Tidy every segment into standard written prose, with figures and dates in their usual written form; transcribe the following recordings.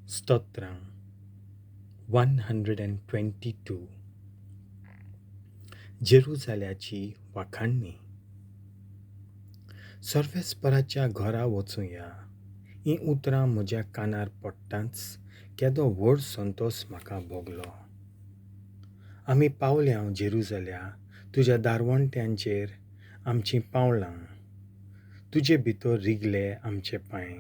स्तोत्रां 122. जेरुजाल्याची वाखाणणी. सर्वेस्पराच्या घरा वचुया हीं उतरां म्हज्या कानार पडटांच केदो व्हड संतोस म्हाका भोगलो. आमी पावल्यांव जेरुजाल्या तुज्या दारवंट्यांचेर आमचीं पावलां, तुजे भितर रिगले आमचे पांय.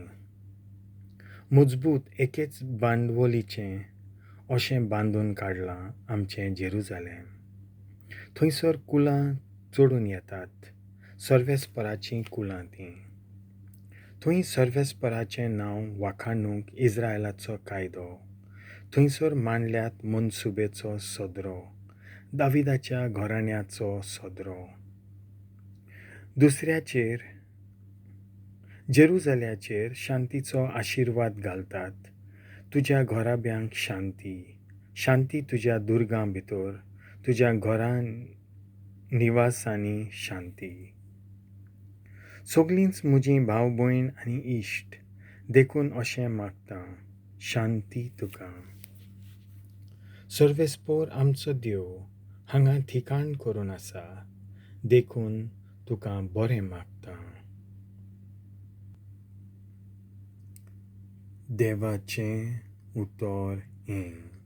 मजबूत एकेच बांदवलीचें अशें बांदून काडलां आमचें जेरुजालेम. थंयसर कुलां चडून येतात, सर्वेस्पराचीं कुलां तीं. थंय सर्वेस्पराचें नांव वाखाणूंक इस्रायलाचो कायदो, थंयसर मांडल्यात मनसुबेचो सदरो, दाविदाच्या घराण्याचो सदरो. दुसऱ्याचेर जेरुजाल्याचेर शांतीचो आशिर्वाद घालतात, तुज्या घराब्यांक शांती, शांती तुज्या दुर्गां भितर, तुज्या घरां निवासांनी शांती. सगलींच म्हजीं भाव भयण आनी इश्ट, देखून अशें मागतां, शांती तुका. सर्वेस्पोर आमचो देव हांगा ठिकाण करून आसा, देखून तुका बरें मागतां. देवाचें उतर हें.